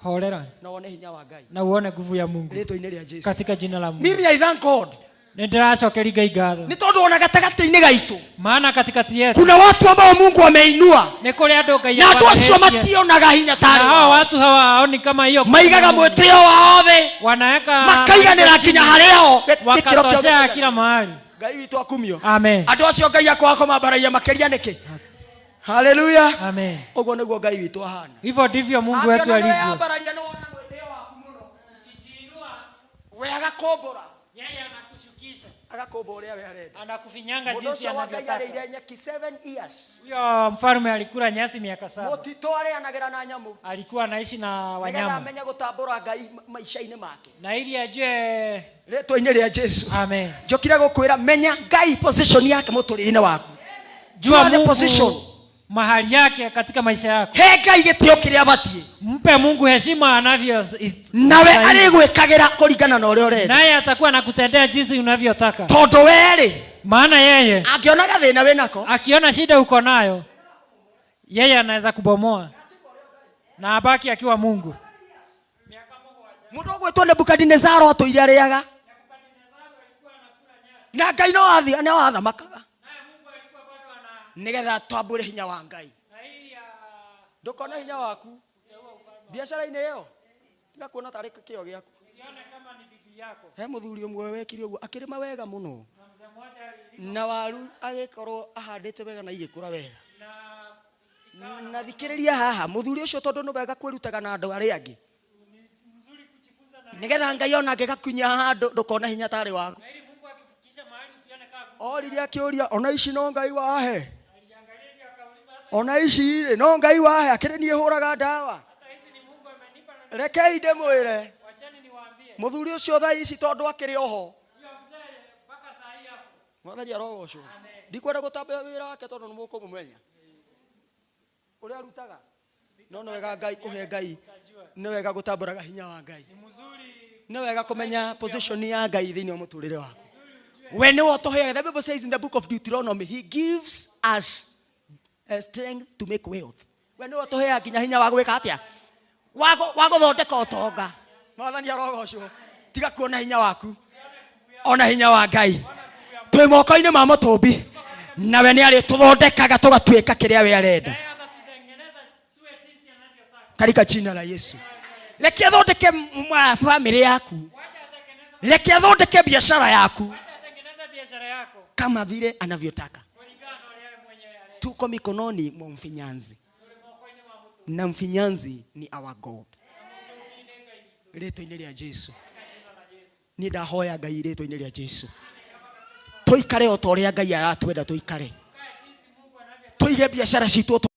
Horera Na wone hinya wa Ngai na uone nguvu ya Mungu rĩtwa-inĩ rĩa Jesu. Katika jina la Mungu. Mimi, I thank God Nĩ ndĩracokeria Ngai ngatho nĩ tondũ ona gatagatĩ-inĩ gaitũ maana katikati yetu kuna watu ambao Mungu ameinua nĩ kũrĩ andũ Ngai na andũ acio abarehĩtie. mationaga hinya Na tarĩ hao wao. watu hawaoni kama hiyo Maigaga mwĩtĩo wao thĩ wanaweka makaiganĩra nginya harĩa ho gĩkĩro kĩa wakatoshea kila mahali. Ngai witũ akumio. Amen. Andũ acio Ngai akwakũmambararia makĩria nĩkĩ? Haleluya. Amen. Ũguo nĩguo Ngai witũ ahana. Hivyo ndivyo Mungu wetu Angĩona alivyo. nĩweyambararia nĩwona mwĩtĩo waku mũno, we agakũmbũra Yeye anakushukisha, agakũmba ũrĩa we arenda. Anakufinyanga Mũndũ jinsi ũcio wa Ngai anavyotaka. arĩire nyeki 7 years. Huyo mfalme alikula nyasi miaka 7. Mũtitũ arĩanagĩra na nyamũ Alikuwa anaishi na nĩgetha wanyama amenye gũtambũra Ngai maica-inĩ make na ili ajue. Rĩtwa-inĩ rĩa Jesu. Amen. Njũkire gũkwĩra menya Ngai position yake mũtũrĩre-inĩ waku. Jua Jua the Mungu position. Mahali yake katika maisha yako. He Ngai gĩtĩo kĩrĩa abatiĩ Mpe Mungu heshima anavyo nawe arĩgwĩkagĩra kũringana na ũrĩa ũrenda naye atakuwa anakutendea jinsi unavyotaka, tondũ we-rĩ maana yeye angĩona gathĩna wĩnako akiona shida uko nayo, yeye anaweza kubomoa na abaki akiwa Mungu. Mũndũ ũgwĩtwo Nebukadinezaro atũire arĩaga na Ngai no no athamakaga nĩgetha twambũre hinya wa Ngai. Ndũkone hinya waku biacara-inĩ ĩyo tiga kuona tarĩ kĩo gĩaku. He mũthuri ũmwe wekire ũguo akĩrĩma wega mũno na waru agĩkorwo ahandĩte wega na igĩkũra wega na thikĩrĩria haha mũthuri ũcio tondũ nĩ wega kwĩrutaga na andũ arĩa angĩ nĩgetha Ngai ona angĩgakinyia handũ ndũkone hinya tarĩ waku. Oririe akĩũria ona ici no Ngai wahe ona ici rĩ no Ngai wahe akĩrĩ niĩ hũraga ndawa. Rekei ndĩmwĩre mũthuri ũcio thaa ici tondũ akĩrĩ oho Mwathani arogocwo. Ndikwenda gũtambia wĩra wake tondũ nĩ mũkũmũmenya ũrĩa arutaga no nĩ wega Ngai kũhe Ngai nĩ wega gũtambũraga hinya wa Ngai nĩ wega kũmenya position ya Ngai thĩinĩ wa mũtũrĩre waku. We nĩwe ũtũheaga. The Bible says in the book of Deuteronomy, he gives us a strength to make wealth. We nĩwe ũtũheaga nginya hinya wa gwĩka atĩa wa gũthondeka ũtonga. Mwathani arogocwo. Tiga kuona hinya waku ona hinya wa Ngai. Twĩ moko-inĩ ma mũtũmbi nawe nĩ arĩ tũthondekaga tũgatuĩka kĩrĩa we arenda katika jina la Yesu. Reke athondeke family yaku, reke athondeke biashara yaku kama vile anavyotaka. Tuko mikononi mwa mfinyanzi na mfinyanzi ni our God. Rĩtwa-inĩ rĩa Jesu niĩ ndahoya Ngai rĩtwa-inĩ rĩa Jesu tũikare o ta ũrĩa Ngai aratwenda tũikare tũige biacara citũ.